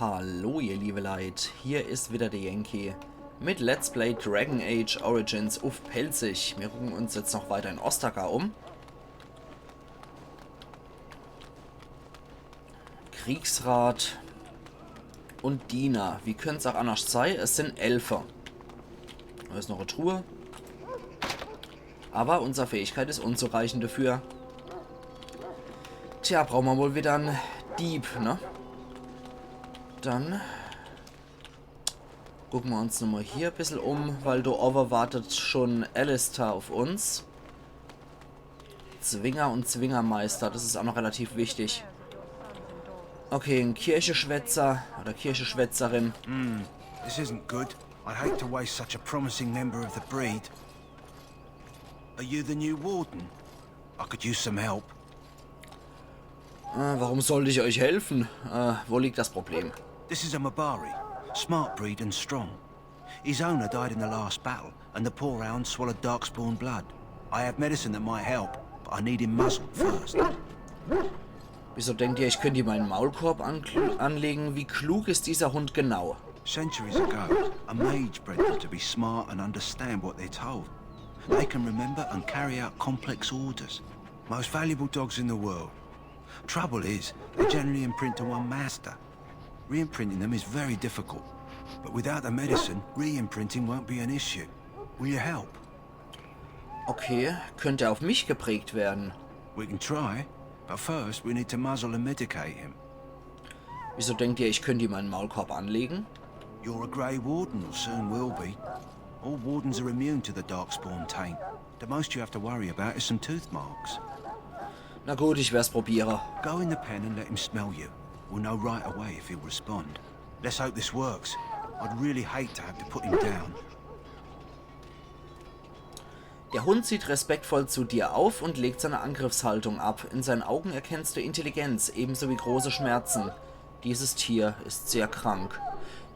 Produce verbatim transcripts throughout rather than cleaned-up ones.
Hallo ihr liebe Leit, hier is wieder der Yankee mit Let's Play Dragon Age Origins uff Pälzisch. Mir gucken uns jetzt noch weiter in Ostagar um. Kriegsrat und Diener, wie könnt's auch annerscht sei? Es sin Elfe. Do is noch e Truhe. Aber unser Fähigkeit is unzureichend dafür. Tja, brauche mer wohl wieder en Dieb, ne? Dann gucke mer uns nochmal hier e bissel um, weil do owwe wartet schon Alistair uff uns. Zwinger und Zwingermeister, das is auch noch relativ wichtig. Okay, en Kircheschwätzer oder Kircheschwätzerin. This isn't good. I'd hate to waste such a promising member of the breed. Are you the new warden? I could use some help. Äh, warum sollte ich euch helfen? Äh, wo liegt das Problem? This is a Mabari. Smart breed and strong. His owner died in the last battle, and the poor hound swallowed darkspawn blood. I have medicine that might help, but I need him muzzled first. Wieso denkt ihr, ich könnte ihm einen Maulkorb ankl- anlegen? Wie klug ist dieser Hund genau? Centuries ago, a mage bred them to be smart and understand what they're told. They can remember and carry out complex orders. Most valuable dogs in the world. Trouble is, they generally imprint to one master. Re-imprinting them is very difficult, but without the medicine, re-imprinting won't be an issue. Will you help? Okay, könnte auf mich geprägt werden. We can try, but first we need to muzzle and medicate him. Wieso denkt ihr, ich könnte ihm einen Maulkorb anlegen? You're a Grey Warden, or soon will be. All wardens are immune to the darkspawn taint. The most you have to worry about is some tooth marks. Na gut, ich werd's probiere. Go in the pen and let him smell you. We'll know right away if he'll respond. Let's hope this works. I'd really hate to have to put him down. Der Hund sieht respektvoll zu dir auf und legt seine Angriffshaltung ab. In seinen Augen erkennst du Intelligenz, ebenso wie große Schmerzen. Dieses Tier ist sehr krank.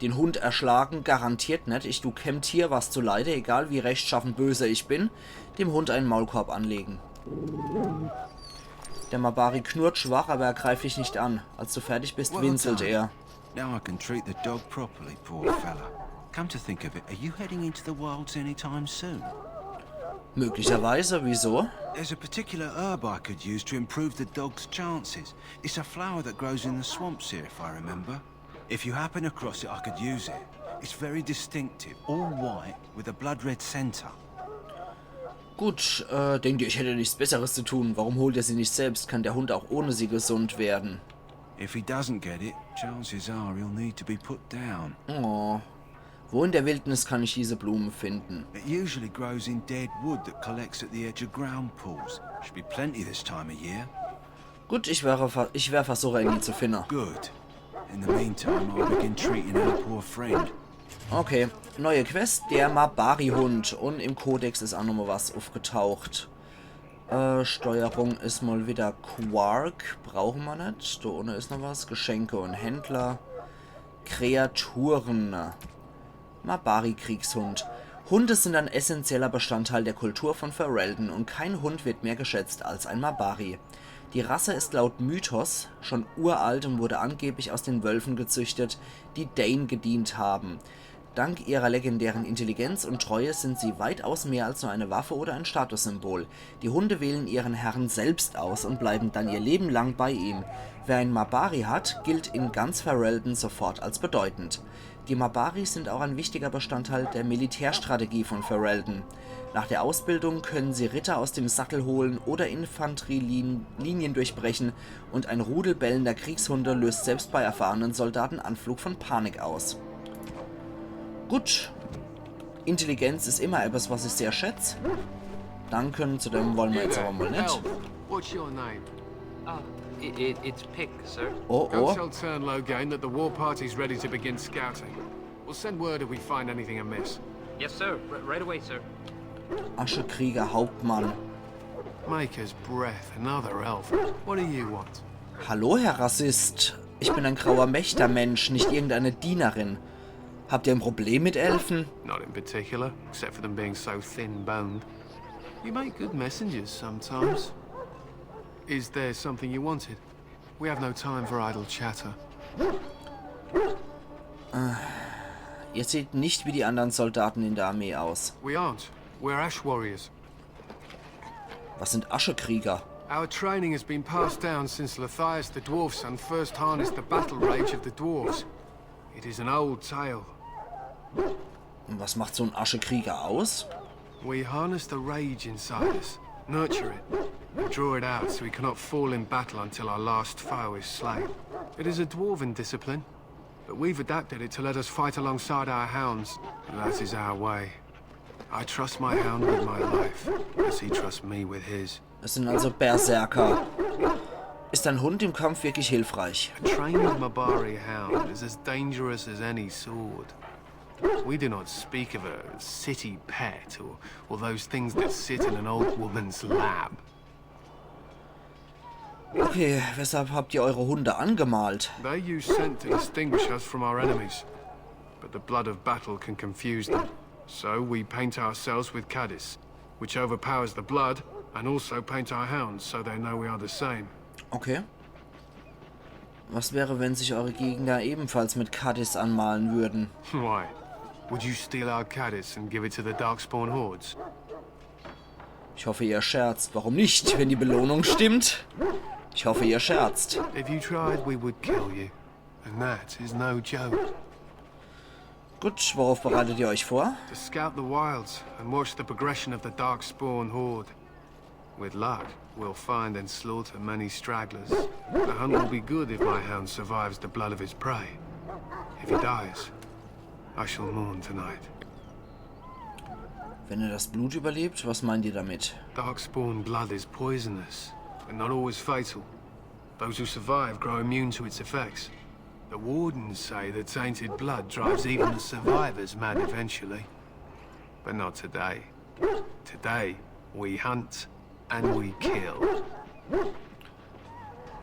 Den Hund erschlagen garantiert net. Ich du keem Tier was zuleide, egal wie rechtschaffen böse ich bin. Dem Hund einen Maulkorb anlegen. Der Mabari knurrt schwach, aber er greift dich nicht an. Als du fertig bist, winselt er. Now I can treat the dog properly, poor fella. Come to think of it, are you heading into the wilds anytime soon? Möglicherweise, wieso? There's a particular herb I could use to improve the dog's chances. It's a flower that grows in the swamps here, if I remember. If you happen across it, I could use it. It's very distinctive, all white, with a blood red centre. Gut, äh, denkt ihr, ich hätte nichts Besseres zu tun? Warum holt ihr sie nicht selbst? Kann der Hund auch ohne sie gesund werden? If he doesn't get it, chances are he'll need to be put down. Oh. Wo in der Wildnis kann ich diese Blumen finden? It usually grows in dead wood that collects at the edge of ground pools. Should be plenty this time of year. Gut, ich werde, ver- ich werde versuchen, ihn zu finden. Good. In the meantime, I'll begin treating our poor friend. Okay, neue Quest, der Mabari-Hund. Und im Kodex is auch nochmal was aufgetaucht. Äh, Steuerung is mal wieder Quark. Brauche mer net. Da unne is noch was. Geschenke und Händler. Kreaturen. Mabari-Kriegshund. Hunde sind ein essentieller Bestandteil der Kultur von Ferelden und kein Hund wird mehr geschätzt als ein Mabari. Die Rasse ist laut Mythos schon uralt und wurde angeblich aus den Wölfen gezüchtet, die Dane gedient haben. Dank ihrer legendären Intelligenz und Treue sind sie weitaus mehr als nur eine Waffe oder ein Statussymbol. Die Hunde wählen ihren Herrn selbst aus und bleiben dann ihr Leben lang bei ihm. Wer einen Mabari hat, gilt in ganz Ferelden sofort als bedeutend. Die Mabari sind auch ein wichtiger Bestandteil der Militärstrategie von Ferelden. Nach der Ausbildung können sie Ritter aus dem Sattel holen oder Infanterielinien durchbrechen und ein Rudel bellender Kriegshunde löst selbst bei erfahrenen Soldaten Anflug von Panik aus. Gut. Intelligenz is immer etwas, was ich sehr schätz. Danke, zu dem wolle mer jetzt aber mal net. Elf, what's your name? Ah, it, it, it's Pick, sir. Oh, Go oh. tell Turn Loghain that the war party's ready to begin scouting. We'll send word if we find anything amiss. Yes, sir. R- right away, sir. Aschekrieger Hauptmann. Maker's breath, another elf. What do you want? Hallo, Herr Rassist. Ich bin ein grauer Mächtermensch, nicht irgendeine Dienerin. Habt ihr ein Problem mit Elfen? Not in particular, except for them being so thin-boned. You make good messengers sometimes. Is there something you wanted? We have no time for idle chatter. Ihr seht nicht wie die anderen Soldaten in der Armee aus. We aren't. We're Ash Warriors. Was sind Aschekrieger? Our training has been passed down since Lathias the Dwarf's son first harnessed the battle rage of the dwarves. It is an old tale. Und was macht so ein Aschekrieger aus? We harness the rage inside us, nurture it, and draw it out so we cannot fall in battle until our last foe is slain. It is a dwarven discipline, but we've adapted it to let us fight alongside our hounds. That is our way. I trust my hound with my life, as he trusts me with his. Es sind also Berserker. Ist ein Hund im Kampf wirklich hilfreich? A trained Mabari hound is as dangerous as any sword. We do not speak of a city pet or, or those things that sit in an old woman's lap. Okay, weshalb habt ihr eure Hunde angemalt? They use scent to distinguish us from our enemies, but the blood of battle can confuse them. So we paint ourselves with Caddis, which overpowers the blood, and also paint our hounds so they know we are the same. Okay. Was wäre, wenn sich eure Gegner ebenfalls mit Caddis anmalen würden? Why? Would you steal our Caddis and give it to the Darkspawn hordes? Ich hoffe, ihr scherzt. Warum nicht, wenn die Belohnung stimmt? Ich hoffe, ihr scherzt. If you tried, we would kill you. And that is no joke. Gut, worauf bereitet ihr euch vor? To scout the wilds and watch the progression of the Darkspawn horde. With luck, we'll find and slaughter many stragglers. The hunt will be good if my hound survives the blood of his prey. If he dies, I shall mourn tonight. Wenn er das Blut überlebt, was meint ihr damit? Darkspawn blood is poisonous, but not always fatal. Those who survive grow immune to its effects. The wardens say that tainted blood drives even the survivors mad eventually. But not today. Today, we hunt and we kill.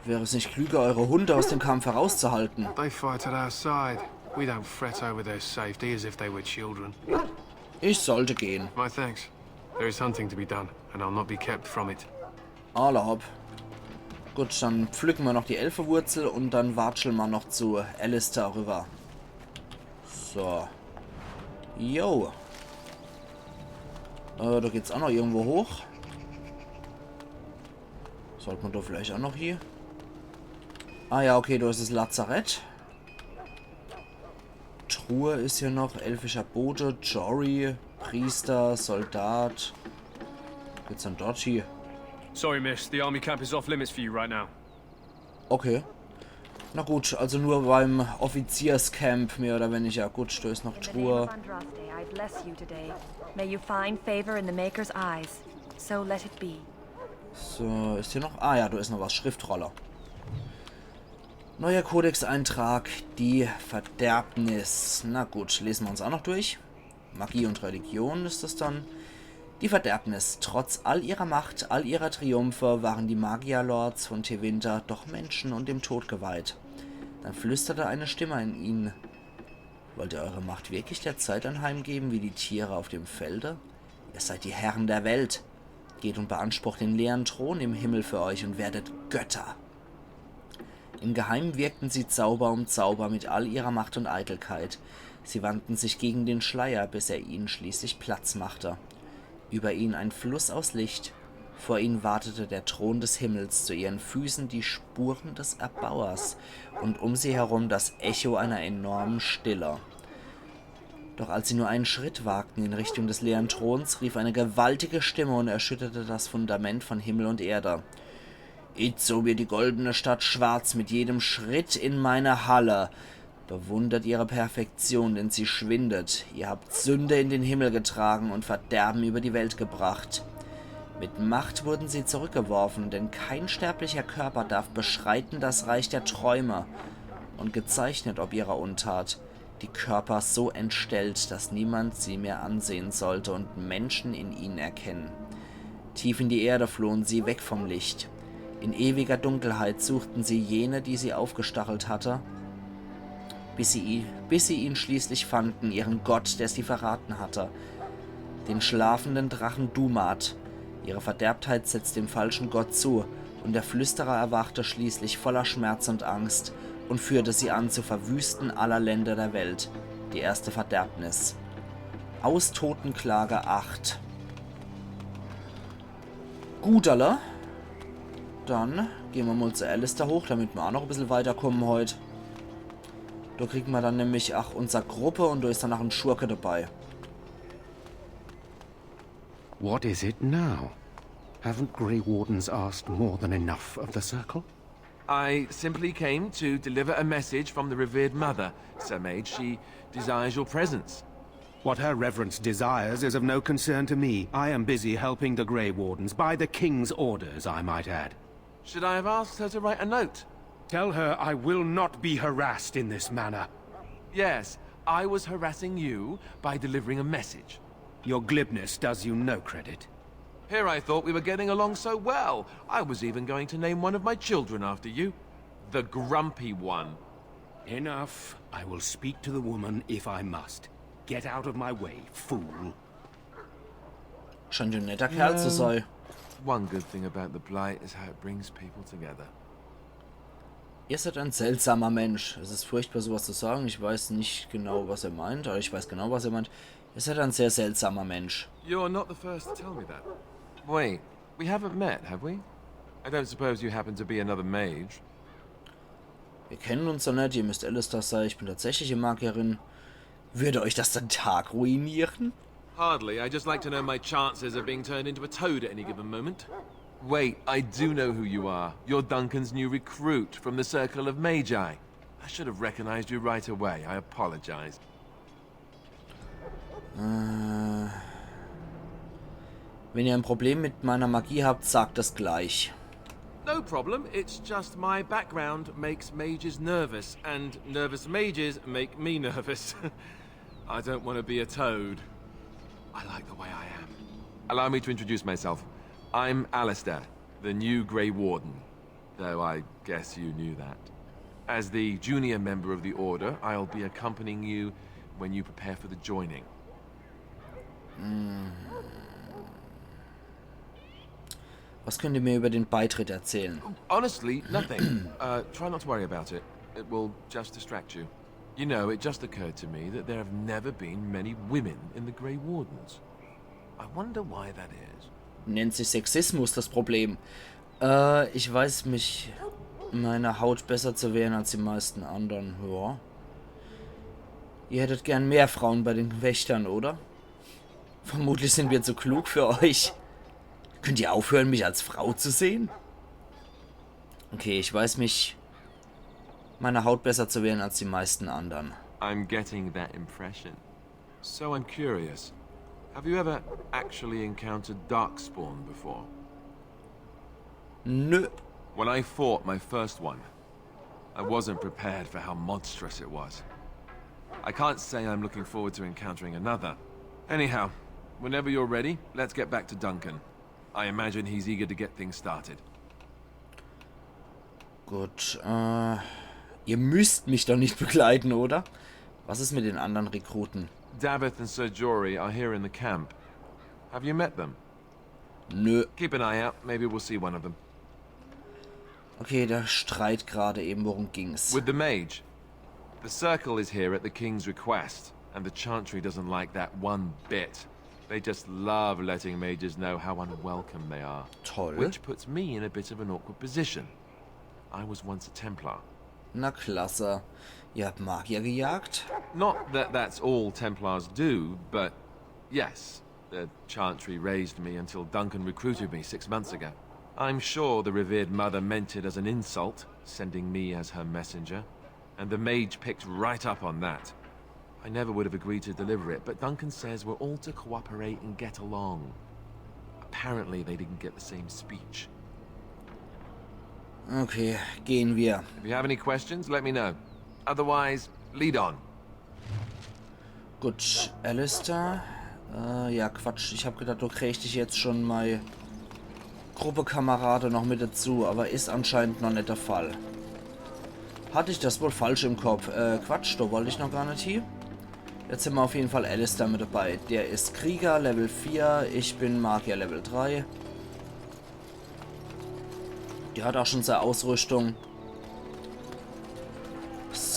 Wäre es nicht klüger, eure Hunde aus dem Kampf herauszuhalten? They fight at our side. We don't fret over their safety as if they were children. Ich sollte gehen. My thanks. There is hunting to be done, and I'll not be kept from it. Alla hopp. Gut, dann pflücken wir noch die Elfewurzel und dann watscheln wir noch zu Alistair rüber. So. Yo. Äh, da geht's auch noch irgendwo hoch. Sollte man da vielleicht auch noch hier? Ah ja, okay, da ist das Lazarett. Truhe ist hier noch. Elfischer Bote, Jory, Priester, Soldat. Geht's dann dort hier? Sorry, miss. The army camp is off limits for you right now. Okay. Na gut, also nur beim Offizierscamp, mehr oder weniger. Gut, da ist noch In the name Truhe. of Andraste, I bless you today. May you find favor in the Maker's eyes. So let it be. So, ist hier noch? Ah ja, da ist noch was. Schriftrolle. Neuer Kodexeintrag, die Verderbnis. Na gut, lesen wir uns auch noch durch. Magie und Religion ist es dann. Die Verderbnis. Trotz all ihrer Macht, all ihrer Triumphe waren die Magierlords von Tevinter doch Menschen und dem Tod geweiht. Dann flüsterte eine Stimme in ihnen: Wollt ihr eure Macht wirklich der Zeit anheimgeben wie die Tiere auf dem Felde? Ihr seid die Herren der Welt. Geht und beansprucht den leeren Thron im Himmel für euch und werdet Götter. Im Geheimen wirkten sie Zauber um Zauber mit all ihrer Macht und Eitelkeit. Sie wandten sich gegen den Schleier, bis er ihnen schließlich Platz machte. Über ihnen ein Fluss aus Licht. Vor ihnen watete der Thron des Himmels, zu ihren Füßen die Spuren des Erbauers und um sie herum das Echo einer enormen Stille. Doch als sie nur einen Schritt wagten in Richtung des leeren Throns, rief eine gewaltige Stimme und erschütterte das Fundament von Himmel und Erde. Itzo wird die goldene Stadt schwarz mit jedem Schritt in meine Halle. Bewundert ihre Perfektion, denn sie schwindet. Ihr habt Sünde in den Himmel getragen und Verderben über die Welt gebracht. Mit Macht wurden sie zurückgeworfen, denn kein sterblicher Körper darf beschreiten das Reich der Träume. Und gezeichnet ob ihrer Untat, die Körper so entstellt, dass niemand sie mehr ansehen sollte und Menschen in ihnen erkennen. Tief in die Erde flohen sie, weg vom Licht. In ewiger Dunkelheit suchten sie jene, die sie aufgestachelt hatte, bis sie, bis sie ihn schließlich fanden, ihren Gott, der sie verraten hatte, den schlafenden Drachen Dumat. Ihre Verderbtheit setzte dem falschen Gott zu, und der Flüsterer erwachte schließlich voller Schmerz und Angst und führte sie an zu verwüsten aller Länder der Welt. Die erste Verderbnis. Aus Totenklage acht. Gut, alla. Dann gehn mer mol zu Alistair hoch, damit mer aa noch e bissel weiterkommen heut. Do kriegen mer dann nämlich aa unser Gruppe und do is dann aa en Schurke dabei. What is it now? Haven't Grey Wardens asked more than enough of the Circle? I simply came to deliver a message from the revered mother, Sir Mage. She desires your presence. What her reverence desires is of no concern to me. I am busy helping the Grey Wardens, by the King's orders, I might add. Should I have asked her to write a note? Tell her I will not be harassed in this manner. Yes, I was harassing you by delivering a message. Your glibness does you no credit. Here I thought we were getting along so well. I was even going to name one of my children after you. The Grumpy One. Enough. I will speak to the woman if I must. Get out of my way, fool. Scheint jo en netter Kerl zu sei. One good thing about the Blight is how it brings people together. Ihr seid ein seltsamer Mensch. Es ist furchtbar, sowas zu sagen. Ich weiß nicht genau, was er meint, aber ich weiß genau, was er meint. Ihr seid ein sehr seltsamer Mensch. You're not the first to tell me that. Wait, we haven't met, have we? I don't suppose you happen to be another mage? Wir kennen uns doch nicht, ihr müsst Alistair sein, ich bin tatsächlich eine Magierin. Würde euch das den Tag ruinieren? Hardly. I just like to know my chances of being turned into a toad at any given moment. Wait, I do know who you are. You're Duncan's new recruit from the Circle of Magi. I should have recognized you right away. I apologize. Äh, wenn ihr ein Problem mit meiner Magie habt, sagt das gleich. No problem. It's just my background makes mages nervous, and nervous mages make me nervous. I don't want to be a toad. I like the way I am. Allow me to introduce myself. I'm Alistair, the new Grey Warden, though I guess you knew that. As the junior member of the Order, I'll be accompanying you when you prepare for the joining. Was könnt ihr mir über den Beitritt erzählen? Honestly, nothing. Uh, try not to worry about it. It will just distract you. You know, it just occurred to me that there have never been many women in the Grey Wardens. I wonder why that is. Nennt sich Sexismus das Problem. Äh, ich weiß mich meiner Haut besser zu wehren als die meisten anderen. Ja. Ihr hättet gern mehr Frauen bei den Wächtern, oder? Vermutlich sind wir zu klug für euch. Könnt ihr aufhören, mich als Frau zu sehen? Okay, ich weiß mich meiner Haut besser zu wehren als die meisten anderen. I'm getting that impression. So I'm curious. Have you ever actually encountered Darkspawn before? Nö. When I fought my first one, I wasn't prepared for how monstrous it was. I can't say I'm looking forward to encountering another. Anyhow, whenever you're ready, let's get back to Duncan. I imagine he's eager to get things started. Gut, äh, ihr müsst mich doch nicht begleiten, oder? Was ist mit den anderen Rekruten? Daveth and Sir Jory are here in the camp. Have you met them? Nö. Keep an eye out. Maybe we'll see one of them. Okay, der Streit gerade eben, worum ging's? With the mage. The circle is here at the king's request, and the Chantry doesn't like that one bit. They just love letting mages know how unwelcome they are. Toll. Which puts me in a bit of an awkward position. I was once a Templar. Na klasse. Ihr habt Magier gejagt? Not that that's all Templars do, but yes, the Chantry raised me until Duncan recruited me six months ago. I'm sure the revered mother meant it as an insult, sending me as her messenger, and the mage picked right up on that. I never would have agreed to deliver it, but Duncan says we're all to cooperate and get along. Apparently, they didn't get the same speech. Okay, gehen wir. If you have any questions, let me know. Otherwise, lead on. Gut, Alistair. Äh, ja, Quatsch. Ich hab gedacht, du kriegst dich jetzt schon mei Gruppekameraden noch mit dazu, aber ist anscheinend noch nicht der Fall. Hatte ich das wohl falsch im Kopf? Äh, Quatsch, da wollte ich noch gar nicht hin. Jetzt haben wir auf jeden Fall Alistair mit dabei. Der ist Krieger, Level vier. Ich bin Magier, Level drei. Der hat auch schon seine Ausrüstung.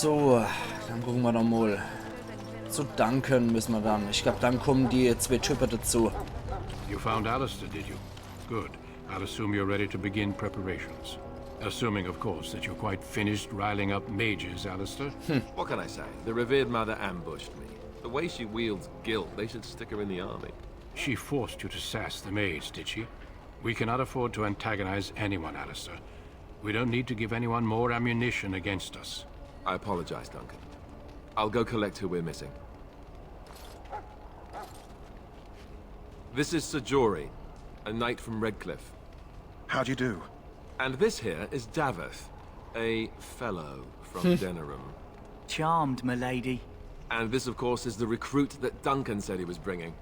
So, dann gucke mer doch mol. Zu Duncan müsse mer dann. Ich glaab, dann kommen die zwee Type dazu. You found Alistair, did you? Good. I'll assume you're ready to begin preparations. Assuming, of course, that you're quite finished riling up mages, Alistair. What can I say? The revered mother ambushed me. The way she wields guilt, they should stick her in the army. She forced you to sass the maids, did she? We cannot afford to antagonize anyone, Alistair. We don't need to give anyone more ammunition against us. I apologize, Duncan. I'll go collect who we're missing. This is Sir Jory, a knight from Redcliffe. How do you do? And this here is Daveth, a fellow from Denerim. Charmed, milady. And this, of course, is the recruit that Duncan said he was bringing.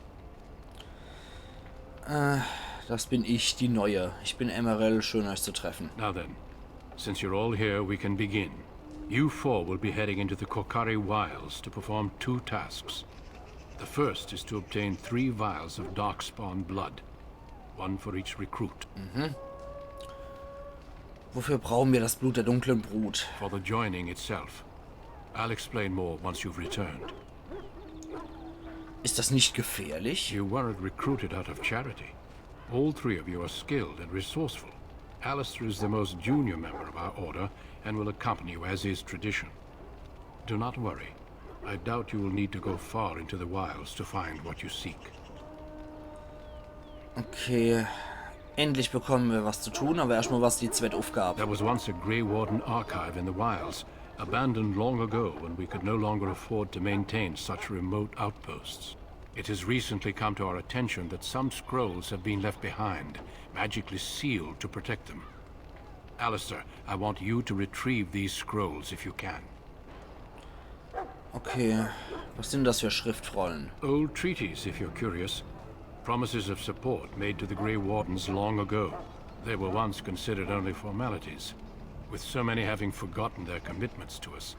Äh, das bin ich, die Neue. Ich bin Emerald, schön euch zu treffen. Now then, since you're all here, we can begin. You four will be heading into the Korcari Wilds to perform two tasks. The first is to obtain three vials of darkspawn blood, one for each recruit. Wofür brauchen wir das Blut der dunklen Brut? For the joining itself. I'll explain more once you've returned. Ist das nicht gefährlich? You weren't recruited out of charity. All three of you are skilled and resourceful. Alistair is the most junior member of our order and will accompany you as is tradition. Do not worry. I doubt you will need to go far into the wilds to find what you seek. Okay. Endlich bekommen wir was zu tun, aber erstmal was die zwett Aufgabe. There was once a Grey Warden archive in the wilds, abandoned long ago when we could no longer afford to maintain such remote outposts. It has recently come to our attention that some scrolls have been left behind, magically sealed to protect them. Alistair, I want you to retrieve these scrolls if you can. Okay, was sind das für Schriftrollen? Old treaties, if you're curious. Promises of support made to the Grey Wardens long ago. They were once considered only formalities. With so many having forgotten their commitments to us,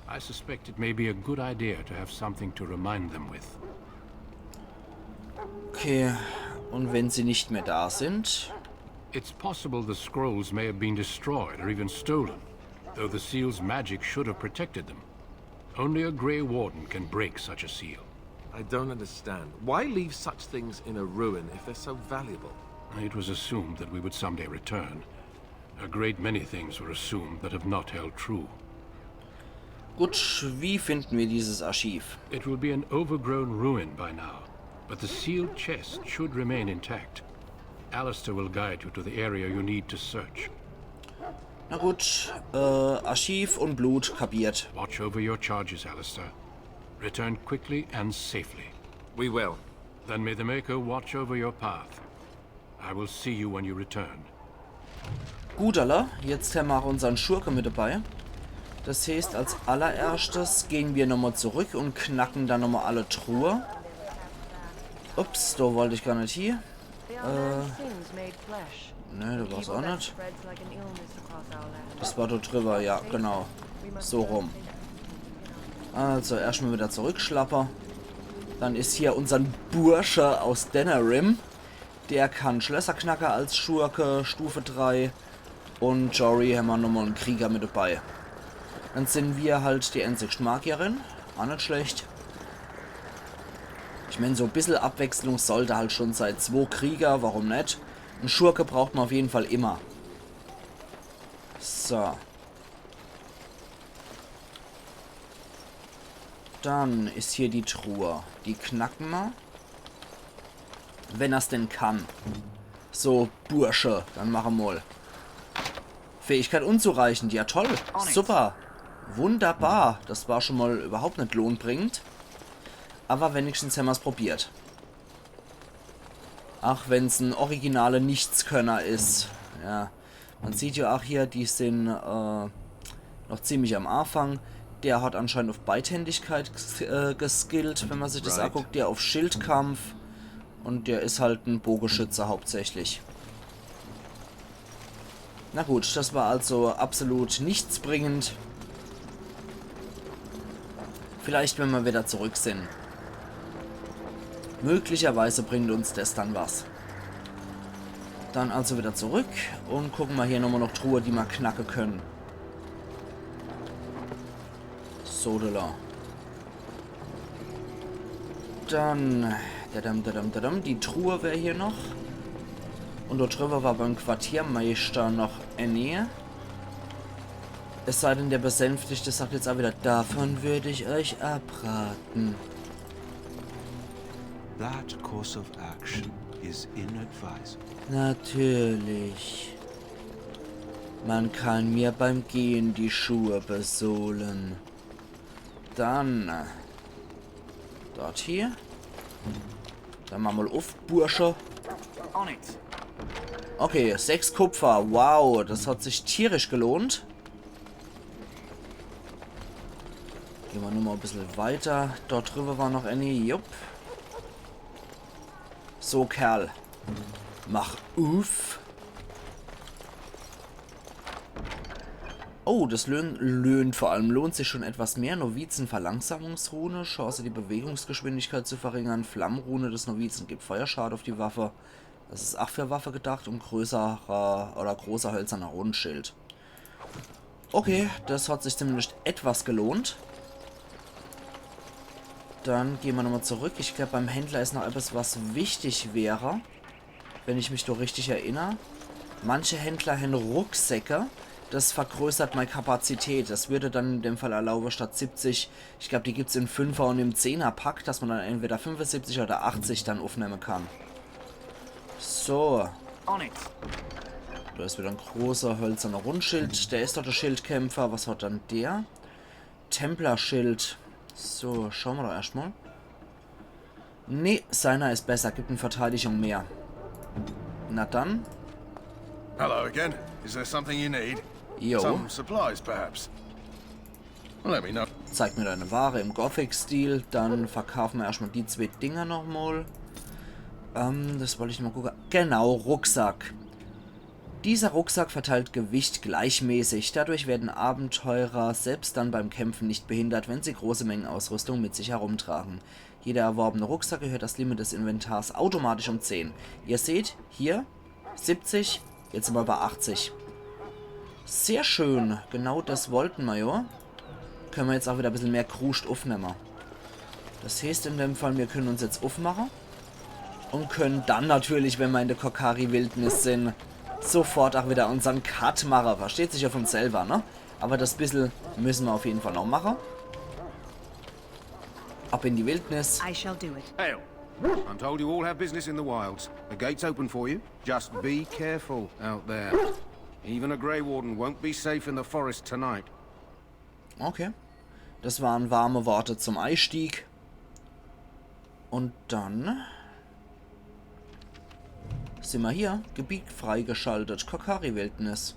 I suspect it may be a good idea to have something to remind them with. Okay, und wenn sie nicht mehr da sind? It's possible the scrolls may have been destroyed or even stolen, though the seal's magic should have protected them. Only a Grey Warden can break such a seal. I don't understand. Why leave such things in a ruin if they're so valuable? It was assumed that we would someday return. A great many things were assumed that have not held true. Gut, wie finden wir dieses Archiv? It will be an overgrown ruin by now, but the sealed chest should remain intact. Alistair will guide you to the area you need to search. Na gut, äh, Archiv und Blut, kapiert. Watch over your charges, Alistair. Return quickly and safely. We will. Then may the Maker watch over your path. I will see you when you return. Gut, alla, jetzt hämmer auch unsern Schurke mit dabei. Das heißt, als allererschtes gehen wir nochmal zurück und knacken dann nochmal alle Truhe. Ups, da wollt ich gar net hie. The Alliance sins made flesh. Ne, da war's auch net. Spreads like an illness across our land. Das war dort drüber, ja, genau. So rum. Also, erstmal wieder zurückschlappe. Dann is hier unsern Bursche aus Denerim. Der kann Schlösser knacke als Schurke, Stufe drei. Und Jory hämmer nochmal en Krieger mit dabei. Dann sin wir halt die einzigste Magierin. Auch net schlecht. Ich mein, so e bissel Abwechslung sollte halt schon sei. Zwo Krieger, warum net? En Schurke braucht mer auf jeden Fall immer. So. Dann is hier die Truhe. Die knacken mer. Wenn er's denn kann. So, Bursche, dann mache mol. Fähigkeit unzureichend, ja toll. Super. Wunderbar. Das war schon mal überhaupt net lohnbringend. Aber wenigstens hämmer's probiert. Ach wenn's en originale Nichtskönner is. Ja. Man sieht ja auch hier, die sin äh, noch ziemlich am Anfang. Der hat anscheinend auf Beidhändigkeit ges äh, geskillt, wenn man sich das anguckt. Der auf Schildkampf. Und der is halt en Bogeschütze hauptsächlich. Na gut, das war also absolut nichtsbringend. Vielleicht, wenn mer wieder zurück sin. Möglicherweise bringt uns das dann was. Dann also wieder zurück und gucke mer hier nochmal noch Truhe, die mer knacke können. Sodala. Dann, dadam, dadam, dadam, die Truhe wär hier noch. Un dort driwwer war beim Quartiermeister noch ääni. Es sei denn, der Besänftigte sagt jetzt ach widder, davon würd ich euch abrate. That course of action is inadvisable. Natürlich. Man kann mir beim Gehe die Schuhe besohle. Dann, äh, dort hier. Dann mach mol uff, Bursche. On it. Okay, sechs Kupfer. Wow, das hat sich tierisch gelohnt. Gehn mer nur mol e bissel weiter. Dort driwwer war noch ääni. Jupp. So, Kerl. Mach uff. Oh, das löhnt, löhnt vor allem, lohnt sich schon etwas mehr. Novizen-Verlangsamungsrune, Chance, die Bewegungsgeschwindigkeit zu verringern. Flammenrune des Novizen gibt Feuerschaden auf die Waffe. Das is ach für Waffe gedacht, um größerer oder großer hölzerner Rundschild. Okay, das hat sich zumindest etwas gelohnt. Dann gehn mer nochmol zurück. Ich glaab, beim Händler is noch etwas, was wichtig wär, wenn ich mich do richtig erinner. Manche Händler hän Rucksäcke. Das vergrößert mei Kapazität. Das würd dann in dem Fall erlaube, statt siebzig, ich glaab, die gibt's im Fünfer- un im Zehner-Pack, dass mer dann entweder fünfesiebzig oder achtzig dann uffnemme kann. So. On it. Do is widder e großer hölzerner Rundschild. Der is doch de Schildkämpfer. Was hat dann der? Templerschild. So, schaue mer doch erscht mol. Nee, seiner is besser, gibt en Verteidigung mehr. Na dann. Hello again. Is there something you need? Jo. Some supplies, perhaps? Let me know. Zeig mir deine Ware im Gothic-Stil, dann verkaufe mer erscht mol die zwee Dinger nochmol. Ähm, das wollt ich nochmol gucke. Genau, Rucksack. Dieser Rucksack verteilt Gewicht gleichmäßig. Dadurch werden Abenteurer selbst dann beim Kämpfen nicht behindert, wenn sie große Mengen Ausrüstung mit sich herumtragen. Jeder erworbene Rucksack erhöht das Limit des Inventars automatisch um zehn. Ihr seht, hier siebzig, jetzt sin mer bei achtzig. Sehr schön, genau das wollten mer jo. Könne mer jetzt ach widder e bissel mehr Kruscht uffnemme. Das heeßt in dem Fall, mir könne uns jetzt uffmache un könne dann natürlich, wenn mer in de Korcari-Wildnis sin, sofort ach widder unsern Cut mache. Versteht sich jo vun selwer, ne? Awwer das bissel müsse mer uff jeden Fall noch mache. Ab in die Wildnis. I shall do it. Hail. I'm told you all have business in the wilds. The gate's open for you. Just be careful out there. Even a Grey Warden won't be safe in the forest tonight. Okay. Das waren warme Worte zum Eistieg. Un dann sin mer hier. Gebiet freigeschaltet. Korcari-Wildnis.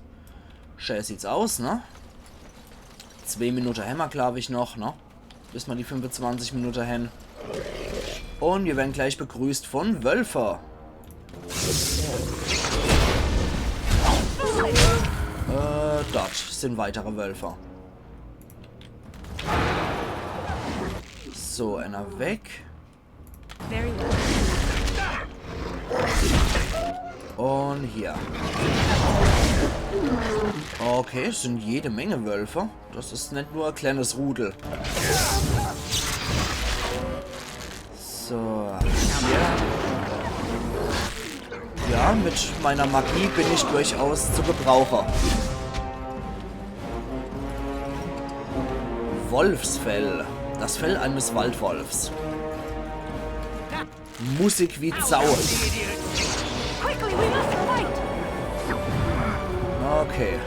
Schä sieht's aus, ne? Zwee Minutte hämmer, glaab ich, noch, ne? Bis mer die fünfezwanzig Minutte hän. Un mir werre gleich begrüßt vun Wölfe. Äh, dort sin weitere Wölfe. So, ääner weg. Very well. Un hier. Okay, es sin jede Menge Wölfe. Das is net nur e kleines Rudel. So, hier. Ja, mit meiner Magie bin ich durchaus zu gebrauche. Wolfsfell. Das Fell eines Waldwolfs. Musik wie Sau. Quickly, we must fight. Okay.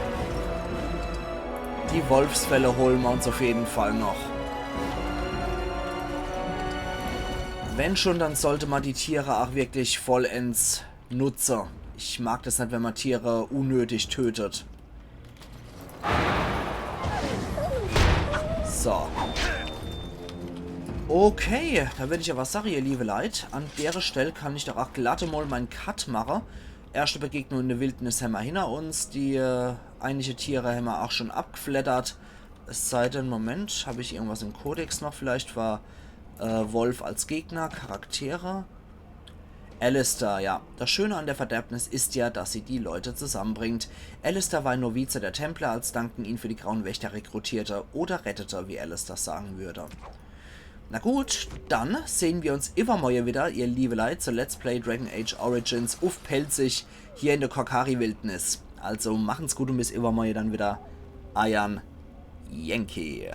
Die Wolfsfelle hole mer uns uff jeden Fall noch. Wenn schon, dann sollt mer die Tiere ach wirklich vollends nutze. Ich mag das net, wenn mer Tiere unnötig tötet. So. Okay, do würd ich awwer sage, ihr liewe Leit, an dere Stell kann ich doch ach glatt emol mein Cut mache. Erschte Begegnung in de Wildnis hämmer hinner uns. Die, äh, einige Tiere hämmer ach schon abgfleddert. Es sei denn, Moment, hab ich irgendwas im Kodex noch? Vielleicht war, äh, Wolf als Gegner, Charaktere. Alistair, ja. Das Schöne an der Verderbnis ist ja, dass sie die Leute zusammenbringt. Alistair war ein Novize der Templer, als Duncan ihn für die Grauen Wächter rekrutierte oder rettete, wie Alistair sagen würde. Na gut, dann sehen wir uns iwwermorje wieder, ihr liebe Leit, zu Let's Play Dragon Age Origins uff Pälzisch hier in der Korcari-Wildnis. Also machen's gut und bis iwwermorje dann wieder. Eiern Yankee.